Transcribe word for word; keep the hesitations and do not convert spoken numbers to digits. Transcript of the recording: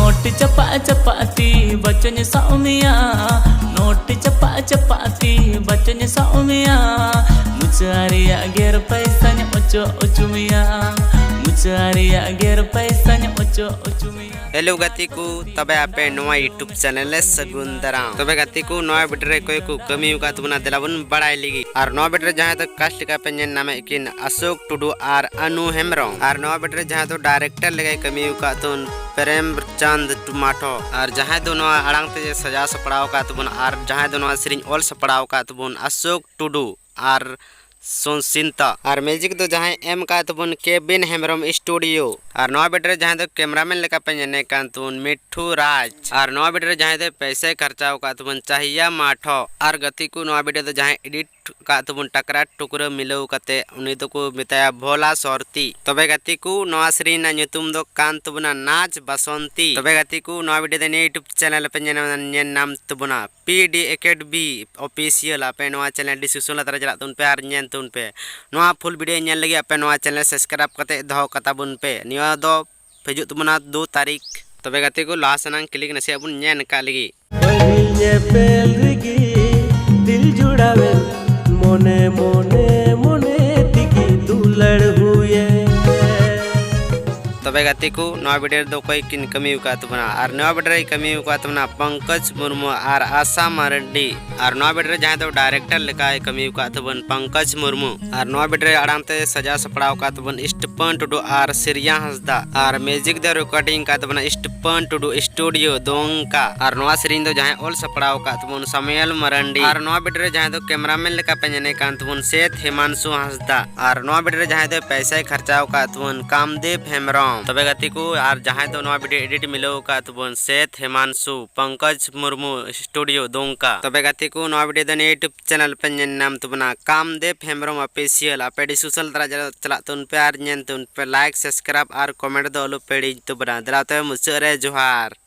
Note ᱪᱟᱯᱟᱜ ᱪᱟᱯᱟᱜ ᱛᱤ ᱵᱟᱪᱚᱧ ᱥᱟᱵ ᱢᱮᱭᱟ, ᱱᱳᱴ ᱪᱟᱯᱟᱜ ᱪᱟᱯᱟᱜ ᱛᱤ ᱵᱟᱪᱚᱧ ᱥᱟᱵ ᱢᱮᱭᱟ, ᱢᱩᱪᱟᱹ ᱨᱮᱭᱟᱜ ᱜᱮᱨ ᱯᱟᱭᱥᱟᱧ ᱚᱪᱚᱜ ᱚᱪᱚ ᱢᱮᱭᱟ, ᱢᱩᱪᱟᱹ ᱨᱮᱭᱟᱜ ᱜᱮᱨ ᱯᱟᱭᱥᱟᱧ ᱚᱪᱚᱜ ᱚᱪᱚ ᱢᱮᱭᱟ᱾ ᱦᱮᱞᱳ ᱜᱟᱛᱮ ᱠᱚ, ᱛᱚᱵᱮ ᱟᱯᱮ ᱱᱚᱣᱟ YouTube ᱪᱮᱱᱮᱞ ᱨᱮ ᱥᱟᱹᱜᱩᱱ ᱫᱟᱨᱟᱢ᱾ ᱛᱚᱵᱮ ᱜᱟᱛᱮ ᱠᱚ, ᱱᱚᱣᱟ ᱵᱷᱤᱰᱤᱭᱳ ᱨᱮ ᱚᱠᱚᱭ ᱠᱚ ᱠᱟᱹᱢᱤ ᱟᱠᱟᱫ ᱛᱟᱵᱚᱱᱟ, ᱫᱮᱞᱟ ᱵᱚᱱ ᱵᱟᱲᱟᱭ ᱞᱮᱜᱮ᱾ ᱟᱨ ᱱᱚᱣᱟ ᱵᱷᱤᱰᱤᱭᱳ ᱨᱮ ᱡᱟᱦᱟᱸᱭ ᱫᱚ ᱠᱟᱥᱴ ᱞᱮᱠᱟ ᱯᱮ ᱧᱮᱞ ᱧᱟᱢᱮᱫ ᱠᱤᱱ, ᱟᱥᱳᱠ ᱴᱩᱰᱩ ᱟᱨ ᱟᱱᱩ ᱦᱮᱢᱵᱨᱚᱢ᱾ ᱟᱨ ᱱᱚᱣᱟ ᱵᱷᱤᱰᱤᱭᱳ ᱨᱮ ᱡᱟᱦᱟᱸᱭ ᱫᱚ ᱰᱟᱭᱨᱮᱠᱴᱚᱨ ᱞᱮᱠᱟᱭ ᱠᱟᱹᱢᱤ ᱟᱠᱟᱫ ᱛᱟᱵᱚᱱ, ᱯᱨᱮᱢ ᱪᱟᱸᱫᱽ ᱢᱟᱴᱷᱚ᱾ ᱟᱨ ᱡᱟᱦᱟᱸᱭ ᱫᱚ ᱱᱚᱣᱟ ᱟᱲᱟᱝ ᱛᱮ ᱥᱟᱡᱟᱣ ᱥᱟᱯᱲᱟᱣ ᱟᱠᱟᱫ ᱛᱟᱵᱚᱱ, ᱟᱨ ᱡᱟᱦᱟᱸᱭ ᱫᱚ ᱱᱚᱣᱟ ᱥᱮᱨᱮᱧ ᱚᱞ ᱥᱟᱯᱲᱟᱣ ᱟᱠᱟᱫ ᱛᱟᱵᱚᱱ, ᱟᱥᱳᱠ ᱴᱩᱰᱩ ᱟᱨ ᱥᱩᱥᱤᱱᱛᱟ᱾ ᱟᱨ ᱢᱤᱭᱩᱡᱤᱠ ᱫᱚ ᱡᱟᱦᱟᱸᱭ ᱮᱢ ᱟᱠᱟᱫ ᱛᱟᱵᱚᱱ, ᱠᱮᱵᱤᱱ ᱦᱮᱢᱵᱨᱚᱢ ᱥᱴᱩᱰᱤᱭᱳ᱾ ᱟᱨ ᱱᱚᱣᱟ ᱵᱷᱤᱰᱤᱭᱳ ᱨᱮ ᱡᱟᱦᱟᱸᱭ ᱫᱚ ᱠᱮᱢᱨᱟᱢᱮᱱ ᱞᱮᱠᱟ ᱯᱮ ᱧᱮᱞᱮ ᱠᱟᱱ ᱛᱟᱵᱚᱱ, ᱢᱤᱴᱷᱩ ᱨᱟᱡᱽ᱾ ᱟᱨ ᱱᱚᱣᱟ ᱵᱷᱤᱰᱤᱭᱳ ᱨᱮ ᱡᱟᱦᱟᱸᱭ ᱫᱚ ᱯᱚᱭᱥᱟᱭ ᱠᱷᱚᱨᱪᱟᱣ ᱟᱠᱟᱫ ᱛᱟᱵᱚᱱ, ᱪᱟᱦᱤᱭᱟ ᱢᱟᱴᱷᱚ᱾ ᱟᱨ ᱜᱟᱛᱮ ᱠᱚ, ᱱᱚᱣᱟ ᱵᱷᱤᱰᱤᱭᱳ ᱫᱚ ᱡᱟᱦᱟᱸᱭ ᱮᱰᱤᱴ ᱟᱠᱟᱫ ᱛᱟᱵᱚᱱ, ᱴᱟᱠᱨᱟ ᱴᱩᱠᱨᱟᱹ ᱢᱤᱞᱟᱹᱣ ᱠᱟᱛᱮ, ᱩᱱᱤ ᱫᱚᱠᱚ ᱢᱮᱛᱟᱭᱟ ᱵᱷᱳᱞᱟ ᱥᱚᱨᱛᱤ᱾ ᱛᱚᱵᱮ ᱜᱟᱛᱮ ᱠᱚ, ᱱᱚᱣᱟ ᱥᱮᱨᱮᱧ ᱨᱮᱱᱟᱜ ᱧᱩᱛᱩᱢ ᱫᱚ ᱠᱟᱱ ᱛᱟᱵᱚᱱᱟ ᱱᱟᱪ ᱵᱟᱥᱚᱱᱛᱤ᱾ ᱛᱚᱵᱮ ᱜᱟᱛᱮ ᱠᱚ, ᱱᱚᱣᱟ ᱵᱷᱤᱰᱤᱭᱳ ᱫᱚ ᱱᱤᱭᱟᱹ YouTube ᱪᱮᱱᱮᱞ ᱨᱮᱯᱮ ᱧᱮᱞ, ᱧᱮᱞ ᱧᱟᱢ ᱛᱟᱵᱚᱱᱟ, ᱯᱤ ᱰᱤ ᱮᱠᱮᱰ ᱵᱤ ᱚᱯᱷᱤᱥᱤᱭᱟᱞ᱾ ᱟᱯᱮ ᱱᱚᱣᱟ ᱪᱮᱱᱮᱞ ᱰᱤᱥᱠᱨᱤᱯᱥᱚᱱ ᱞᱟᱛᱟᱨ ᱨᱮ ᱪᱟᱞᱟᱜ ᱛᱟᱵᱚᱱ ᱯᱮ ᱟᱨ ᱧᱮᱞ ᱛᱟᱵᱚᱱ ᱯᱮ᱾ ᱱᱚᱣᱟ ᱯᱷᱩᱞ ᱵᱷᱤᱰᱤᱭᱳ ᱧᱮᱞ ᱞᱟᱹᱜᱤᱫ ᱟᱯᱮ ᱱᱚᱣᱟ ᱪᱮᱱᱮᱞ ᱥᱟᱵᱥᱠᱨᱟᱭᱤᱵ ᱠᱟᱛᱮ ᱫᱚᱦᱚ ᱠᱟᱛᱟ ᱵᱚᱱ ᱯᱮ᱾ ᱱᱤᱭᱟᱹ ᱫᱚ ᱦᱤᱡᱩᱜ ᱛᱟᱵᱚᱱᱟ ᱫᱩ ᱛᱟᱹᱨᱤᱠᱷ᱾ ᱛᱚᱵᱮ ᱜᱟᱛᱮ ᱠᱚ, ᱞᱟᱦᱟ ᱥᱮᱱᱟᱝ ᱠᱞᱤᱠ ᱱᱟᱥᱮᱭᱟᱜ ᱵᱚᱱ ᱧᱮᱞ ᱟᱠᱟᱫ ᱞᱮᱜᱮ᱾ ᱯᱟᱹᱦᱤᱞ ᱧᱮᱯᱮᱞ ᱨᱮᱜᱮ ᱫᱤᱞ ᱡᱩᱲᱟᱣᱮᱱ, ᱢᱚᱱᱮ ᱢᱚᱱᱮ ᱢᱚᱱᱮ ᱛᱮᱜᱮ ᱫᱩᱞᱟᱹᱲ ᱦᱩᱭᱮᱱ᱾ ᱛᱚᱵᱮ ᱜᱟᱛᱮ ᱠᱚ, ᱱᱚᱣᱟ ᱵᱷᱤᱰᱤᱭᱳ ᱨᱮᱫᱚ ᱚᱠᱚᱭ ᱠᱤᱱ ᱠᱟᱹᱢᱤ ᱟᱠᱟᱫ ᱛᱟᱵᱚᱱᱟ? ᱟᱨ ᱱᱚᱣᱟ ᱵᱷᱤᱰᱤᱭᱳ ᱨᱮᱭ ᱠᱟᱹᱢᱤ ᱟᱠᱟᱫ ᱛᱟᱵᱚᱱᱟ ᱯᱚᱝᱠᱚᱡᱽ ᱢᱩᱨᱢᱩ ᱟᱨ ᱟᱥᱟ ᱢᱟᱨᱰᱤ᱾ ᱟᱨ ᱱᱚᱣᱟ ᱵᱷᱤᱰᱤᱭᱳ ᱨᱮ ᱡᱟᱦᱟᱸᱭ ᱫᱚ ᱰᱟᱭᱨᱮᱠᱴᱚᱨ ᱞᱮᱠᱟᱭ ᱠᱟᱹᱢᱤ ᱟᱠᱟᱫ ᱛᱟᱵᱚᱱ, ᱯᱚᱝᱠᱚᱡᱽ ᱢᱩᱨᱢᱩ᱾ ᱟᱨ ᱱᱚᱣᱟ ᱵᱷᱤᱰᱤᱭᱳ ᱨᱮ ᱟᱲᱟᱝ ᱛᱮ ᱥᱟᱡᱟᱣ ᱥᱟᱯᱲᱟᱣ ᱟᱠᱟᱫ ᱛᱟᱵᱚᱱ ᱥᱴᱤᱯᱷᱟᱱ ᱴᱩᱰᱩ ᱟᱨ ᱥᱤᱨᱤᱭᱟ ᱦᱟᱸᱥᱫᱟ᱾ ᱟᱨ ᱢᱤᱭᱩᱡᱤᱠ ᱫᱚ ᱨᱮᱠᱚᱨᱰᱤᱝ ᱟᱠᱟᱫ ᱛᱟᱵᱚᱱᱟ ᱥᱴᱤᱯᱷᱟᱱ ᱴᱩᱰᱩ ᱥᱴᱩᱰᱤᱭᱳ ᱫᱩᱢᱠᱟ᱾ ᱟᱨ ᱱᱚᱣᱟ ᱥᱮᱨᱮᱧ ᱫᱚ ᱡᱟᱦᱟᱸᱭ ᱚᱞ ᱥᱟᱯᱲᱟᱣ ᱟᱠᱟᱫ ᱛᱟᱵᱚᱱ, ᱥᱟᱢᱩᱭᱮᱞ ᱢᱟᱨᱟᱱᱰᱤ᱾ ᱟᱨ ᱱᱚᱣᱟ ᱵᱷᱤᱰᱤᱭᱳ ᱨᱮ ᱡᱟᱦᱟᱸᱭ ᱫᱚ ᱠᱮᱢᱨᱟᱢᱮᱱ ᱞᱮᱠᱟ ᱯᱮ ᱧᱮᱞᱮ ᱠᱟᱱ ᱛᱟᱵᱚᱱ, ᱥᱮᱛ ᱦᱮᱢᱟᱱᱥᱩ ᱦᱟᱸᱥᱫᱟ᱾ ᱟᱨ ᱱᱚᱣᱟ ᱵᱷᱤᱰᱤᱭᱳ ᱨᱮ ᱡᱟᱦᱟᱸᱭ ᱫᱚ ᱯᱚᱭᱥᱟᱭ ᱠᱷᱚᱨᱪᱟᱣ ᱟᱠᱟᱫ ᱛᱟᱵᱚᱱ, ᱠᱟᱢᱫᱮᱵ ᱦᱮᱢᱵᱨᱚᱢ᱾ ᱛᱚᱵᱮ ᱜᱟᱛᱮ ᱠᱚ, ᱟᱨ ᱡᱟᱦᱟᱸᱭ ᱫᱚ ᱱᱚᱣᱟ ᱵᱷᱤᱰᱤᱭᱳ ᱮᱰᱤᱴ ᱢᱤᱞᱟᱹᱣ ᱟᱠᱟᱫ ᱛᱟᱵᱚᱱ, ᱥᱮᱛ ᱦᱮᱢᱟᱱᱥᱩ, ᱯᱚᱝᱠᱚᱡᱽ ᱢᱩᱨᱢᱩ ᱥᱴᱩᱰᱤᱭᱳ ᱫᱩᱢᱠᱟ᱾ ᱛᱚᱵᱮ ᱜᱟᱛᱮ ᱠᱚ, ᱱᱚᱣᱟ ᱵᱷᱤᱰᱤᱭᱳ ᱫᱚ ᱱᱤᱭᱟᱹ YouTube ᱪᱮᱱᱮᱞ ᱯᱮ ᱧᱮᱞ ᱧᱟᱢ ᱛᱟᱵᱚᱱᱟ, ᱠᱟᱢᱫᱮᱵ ᱦᱮᱢᱵᱨᱚᱢ ᱚᱯᱷᱤᱥᱤᱭᱟᱞ᱾ ᱟᱯᱮ ᱰᱤᱥᱠᱨᱤᱯᱥᱚᱱ ᱞᱟᱛᱟᱨ ᱨᱮ ᱪᱟᱞᱟᱜ ᱛᱟᱵᱚᱱ ᱯᱮ ᱟᱨ ᱧᱮᱞ ᱛᱟᱵᱚᱱ ᱯᱮ, ᱞᱟᱭᱤᱠ, ᱥᱟᱵᱥᱠᱨᱟᱭᱤᱵ ᱟᱨ ᱠᱚᱢᱮᱱᱴ ᱫᱚ ᱟᱞᱚ ᱯᱮ ᱦᱤᱲᱤᱧ ᱛᱟᱵᱚᱱᱟ᱾ ᱫᱮᱞᱟ ᱛᱚᱵᱮ ᱢᱩᱪᱟᱹᱫ ᱨᱮ ᱡᱚᱦᱟᱨ᱾